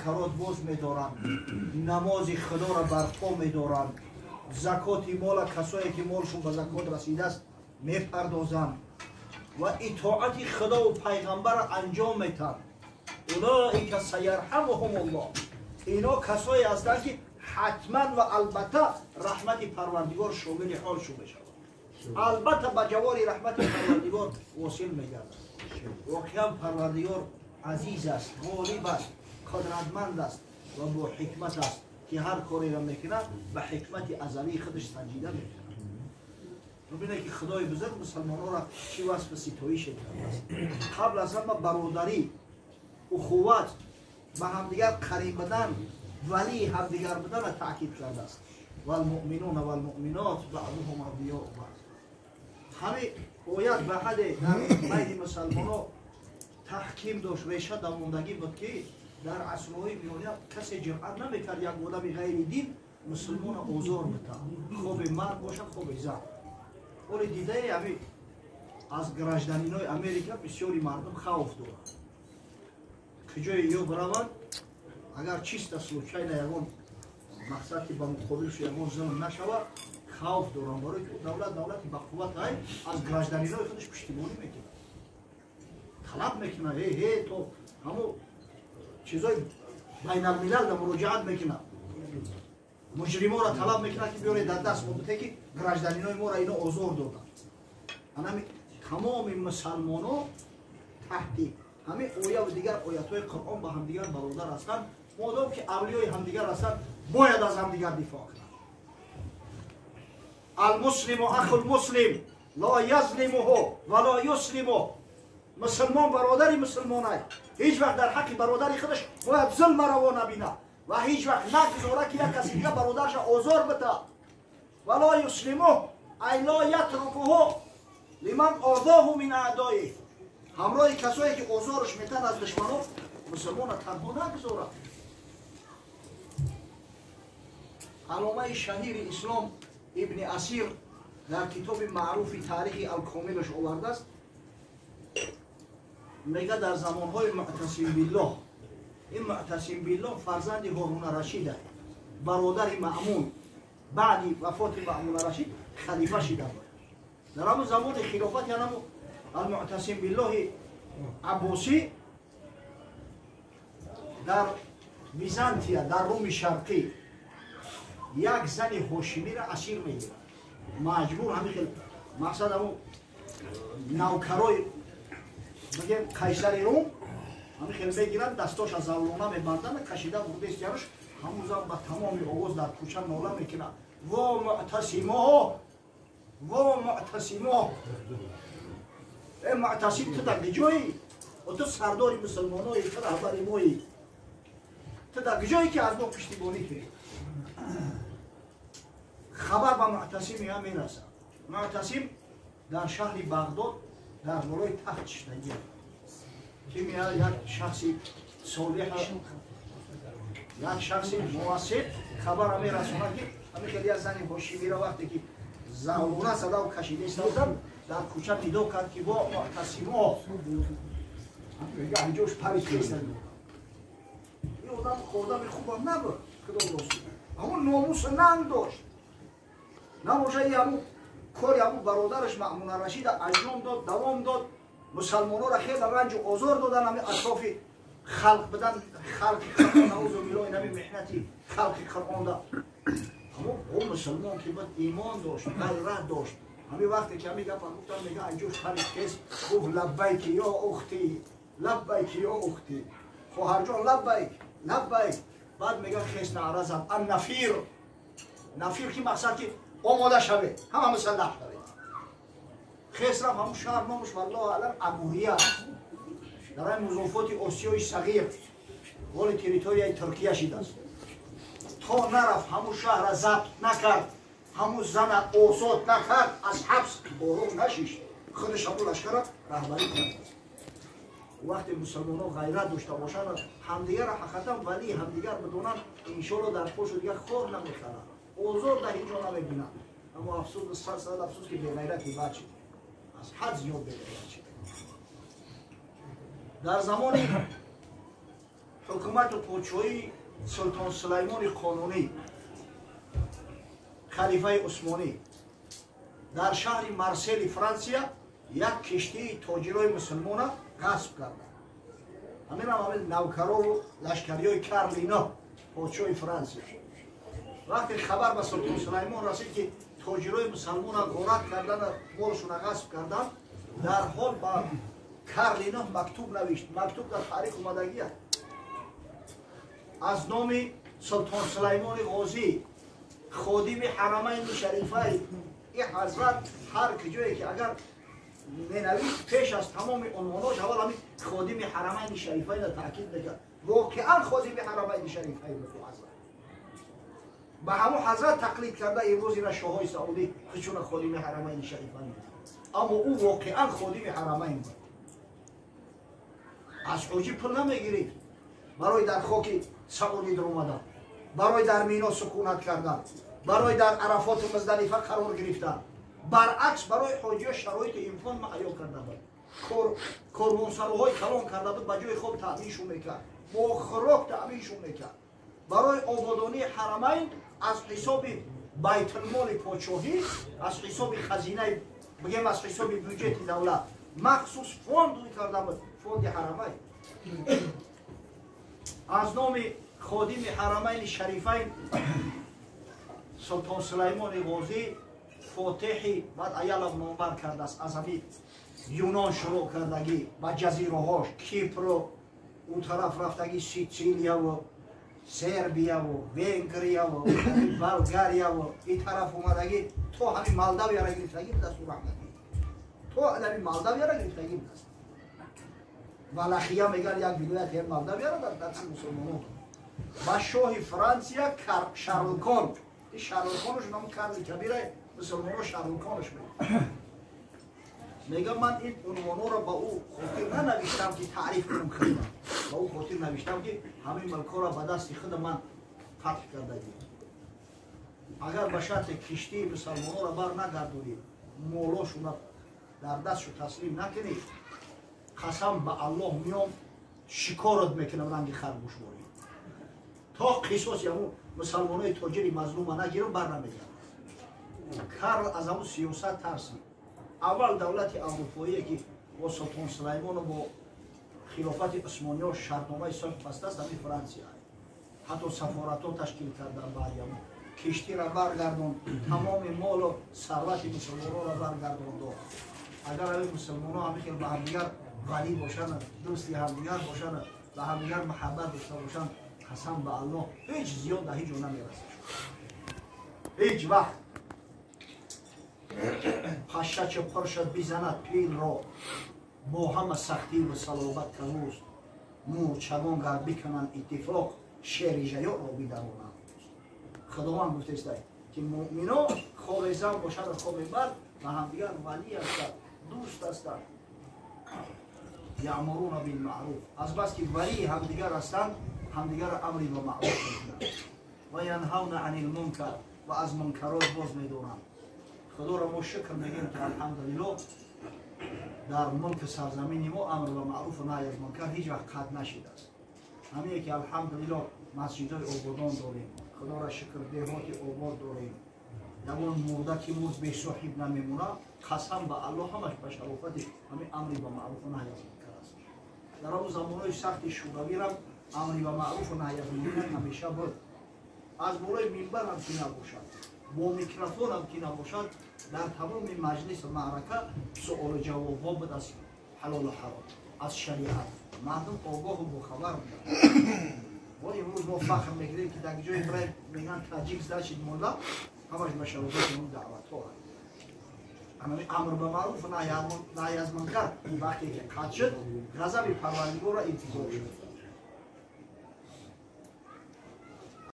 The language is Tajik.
мункарот боз медоранд, намози худоро барпо медоранд, закоти мола касое ки молшон ба закот расидааст мепардозанд ва итоати худову пайғамбарро анҷом метаҳанд. Улоика саярҳамуҳумуллоҳ. Ино касое ҳастанд ки ҳатман ва албатта раҳмати парвардигор шомили ҳолшон мешавад, албатта ба ҷавори раҳмати парвардигор восил мегардад. Воқеан парвардигор азиз аст, ғолиб аст, қудратманд аст ва бо ҳикмат аст ки ҳар кореро мекунад ба ҳикмати азалии худаш санҷида мекунад. Бубинед ки худои бузург мусалмонҳоро чӣ васфу ситоише кардааст. Қабл аз ҳама бародарӣ, ухуват, ба ҳамдигар қарин будан, валии ҳамдигар буданро таъкид кардааст. Валмуъминуна валмуъминот баъдуҳум авлиёу баъд. Ҳамин оят ба ҳаде дар байни мусалмонҳо таҳким дошт, реша давондагӣ буд ки дар асрҳои миёна касе ҷуръат намекард як одами ғайри дин мусулмона озор битаҳад, хоби мард бошад, хоби зан. Ҳоле дидае ҳамин аз гражданинои Америка бисёри мардум хавф дорад, куҷое ё бираванд, агар чисто случайно ягон мақсад ки ба муқобилшу ягон зулм нашавад, хавф доранд, барои ки давлат давлати бақувват ай аз гражданинои худаш пуштибонӣ мекунад, талаб мекунад, ҳе ҳе то ҳамо чизои байналмилал да муроҷиат мекунад, муҷриморо талаб мекунад ки биёред дар даст мо бите ки гражданинои моро ино озор доданд. Анами тамоми мусалмоно таҳти ҳамин оя ва дигар оятҳои Қуръон ба ҳамдигар бародар ҳастанд. Модом ки авлиёи ҳамдигар ҳастанд, бояд аз ҳамдигар дифоъ кунанд. Алмуслиму ахулмуслим ло язлимуҳу ва ло юслимуҳ. Мусулмон бародари мусулмонай, ҳеҷ вақт дар ҳаққи бародари худаш бояд зулма раво набинад ва ҳеҷ вақт нагузора ки як каси дига бародарша озор бита. Ва ло юслимуҳ ай ло ятрукуҳу лиман озоҳу мин аъдоиҳ. Ҳамроҳи касое ки озорш метан аз душмано мусулмона танҳо нагузорад. Аломаи шаҳири ислом Ибни Асир дар китоби маъруфи таърихи Алкомилаш овардааст, мега дар замонҳои Муътасим Биллоҳ, ин Муътасим Биллоҳ фарзанди Ҳоруна Рашида, бародари Маъмун, баъди вафоти Маъмуна Рашид халифа шида буд. Дар ҳамун замони хилофати ҳамун Алмуътасим Биллоҳи Аббосӣ дар Византия, дар Руми Шарқӣ як зани ҳошимиро асир мегирад. Маҷбур ҳамин хел мақсад ҳамун навкарои бигем қайсари Рум ҳамин хел мегиранд, дастоша завлона мебанданд, кашида бурдестиянаш. Ҳамун зан ба тамоми овоз дар кӯча нола мекунад: во муътасимо, во муътасимо! Э муътасим, ту дар куҷоӣ? Ту сардори мусулмонои, ту раҳбари моӣ, ту дар куҷое ки аз мо пуштибонӣ кунӣ? Хабар ба Муътасим мега мерасад. Муътасим дар шаҳри Бағдод дар болои тахт шиштагӣ ки мея як шахси солиҳ, як шахси муассир хабара мерасонад ки ҳамин хел як зани ҳошимиро вақте ки завлона задаву кашида истодан дар кӯча нидо кард ки во муътасимо! Мега ҳиҷош парид хеста. Ин одам одами хубам набуд, худо рост, ҳамун номусу нанг дошт. Набоша и ҳамун кори ҳамун бародараш Маъмуна Рашида анҷом дод, давом дод, мусалмонҳоро хеле ранҷу озор додан, ҳамин атрофи халқ будан, халқи Қуръон, наузу биллоҳ, ин ҳамин меҳнати халқи Қуръонда. Аммо ӯ мусулмон ки буд, имон дошт, ғайрат дошт. Ҳамин вақте ки ҳамин гапа гуфтам, мега анҷош парид хес, гуфт: лаббайки ё ухти, лаббайки ё ухти, хоҳарҷон, лаббайк, лаббайк. Баъд мега хес наъра зад: ан нафир! Нафир ки мақсад ки омода шавед, ҳама мусаллаҳ шавед. Хес рафт ҳамун шаҳр, номаш валлоҳу аълам Абурия аст, дар ҳамин музофоти Осиёи Сағир, воли территорияи Туркия шидааст. То нарафт ҳамун шаҳра забт накард, ҳамун зана озод накард, аз ҳабс ором нашишт. Худаш ҳамун лашкара раҳбарӣ кардааст. Вақте мусулмонҳо ғайрат дошта бошанд, ҳамдигарро ҳақиқатан валии ҳамдигар бидонанд, иншоалло дар пошу дигар хор намехаранд, озор дар ҳеҷ ҷо намебинанд. Аммо афсӯс, сад сад афсӯс ки беғайрати бад шид, аз ҳад зиёд беғайрат шид. Дар замони ҳукумату подшоҳии Султон Сулаймони Қонунӣ, халифаи Усмонӣ, дар шаҳри Марсели Франсия як киштии тоҷирои мусулмона ғасб карданд. Ҳаминам ҳамин навкарову лашкариёи Карлино, подшоҳи Франсия. Вақте хабар ба Султон Сулаймон расид, ки тоҷирои мусулмона ғорат кардан, молшуна ғасб кардан, дар ҳол ба Карлино мактуб навишт. Мактуб дар таърих омадагия аз номи Султон Сулаймони Ғозӣ, ходими Ҳарамайни Шарифай. Ин ҳазрат ҳар куҷое ки агар менавишт, пеш аз тамоми унвонош аввал ҳамин ходими Ҳарамайни Шарифайро таъкид мекард. Воқеан ходими Ҳарамайни Шарифай буд ҳазрат. Ба ҳамон ҳазрат тақлид карда имрӯз ина шоҳои Саудӣ худшуна ходими Ҳарамайни Шарифай мекард, аммо ӯ воқеан ходими Ҳарамайн буд. Аз ҳоҷӣ пул намегирифт барои дар хоки Саудӣ даромадан, барои дар Мино сукунат кардан, барои дар Арафоту Муздалифа қарор гирифтан. Баръакс, барои ҳоҷиё шароити имкон муҳайё карда буд, корвонсароҳои калон карда буд, ба ҷои хоб таъминшон мекард, бо хӯрок таъминшон мекард. Барои ободонии Ҳарамайн аз ҳисоби байтулмоли подшоҳӣ, аз ҳисоби хазинаи, бигем, аз ҳисоби бюҷети давлат махсус фонд карда буд, фонди Ҳарамайн. Аз номи ходими Ҳарамайни Шарифайн Султон Сулаймони Ғозӣ, фотеҳи, баъд Аялов номбар кардааст, аз ҳамин Юнон шурӯъ кардагӣ ба ҷазираҳош, Кипру ӯ тараф рафтагӣ, Ситсилияву Сербияву Венгрияву Болгарияву ин тараф омадагӣ, то ҳамин Молдавияро гирифтагӣ будааст. Ӯ раҳматӣ то ҳамин Молдавияро гирифтагӣ будааст. Валахия мегӯянд, як вилояти Молдавияро дар дасти мусулмонон. Ба шоҳи Франсия Шарлкон, ин Шарлконаш ном Карли Кабира, мусулмонро Шарлконаш мегӯянд, мегӯям ман ин унвонҳоро ба ӯ хотир нанавиштам, ки таъриф кунам худам, ба ӯ хотир навиштам, ки ҳамин мулкҳоро ба дасти худ ман фатҳ кардагӣ. Агар ба шарте киштии мусалмонҳоро бар нагардонӣ, молошуна дар дастшу таслим накунӣ, қасам ба Аллоҳ, меом шикорат мекунам ранги харгӯшворӣ. То қисоси ҳамун мусалмонои тоҷири мазлума нагирам, бар намегардам. Карл аз ҳамун сиёсат тарсид. Аввал давлати аврупоие, ки бо Султон Сулаймону бо хилофати Усмониё шартномаи сулҳ бастааст, ҳамин Франсия. Ҳатто сафоратҳо ташкил кардан. Баъди ҳамун киштиро баргардон, тамоми молу сарвати мусулмононро баргардондо. Агар ҳамин мусулмонҳо ҳамин хел ба ҳамдигар валӣ бошанд, дӯсти ҳамдигар бошанд, ба ҳамдигар муҳаббат дошта бошанд, қасам ба Аллоҳ, ҳеҷ зиён дар ҳеҷ ҷо намерасад, ҳеҷ вақт. Пашша ча пуршад бизанад пилро, бо ҳама сахтиву салобат кавуст. Мӯрчагон гар бикунанд иттифоқ, шери жаёро бидаронанд. Худованд гуфтеста, ки муъмино хоби зан бошад, хоби мард, ба ҳамдигар валӣ ҳастанд, дӯст ҳастанд. Яъмуруна билмаъруф, азбаски валии ҳамдигар ҳастанд, ҳамдигарро амри ба маъруф мекунанд, ва янҳавна анил мункар, ва аз мункарот боз медоранд. Худоро мо шукр мегӯем, ки алҳамдулиллоҳ, дар мулки сарзамини мо амр ба маъруфу наҳй аз мункар ҳеҷ вақт қатъ нашидааст. Ҳамие ки алҳамдулиллоҳ масҷидҳои ободон дорем, худоро шукр, деҳоти обод дорем, ягон мурда ки мурд, бесоҳиб намемонад. Қасам ба Аллоҳ, ҳамаш ба шарофати ҳамин амри ба маъруфу наҳй аз мункар аст. Дар он замонҳои сахти шӯравирам амри ба маъруфу наҳй аз мункар ҳамеша буд. Аз болои минбарам ки набошад, бо микрофонам ки набошад, дар тамоми маҷлису маърака суолу ҷавобҳо буд аз ҳалолу ҳаром, аз шариат. Мардум огоҳу бохабар буданд. Мо имрӯз мо фахр мекунем, ки дар ҷои бирай мегӯянд таҷик, значит мулла. Ҳамаш ба шарофати он даъватҳо. Ҳамин амр ба маъруф, наҳй аз мункар вақте ки қатъ шуд, ғазаби Парвардигорро интизор шуд.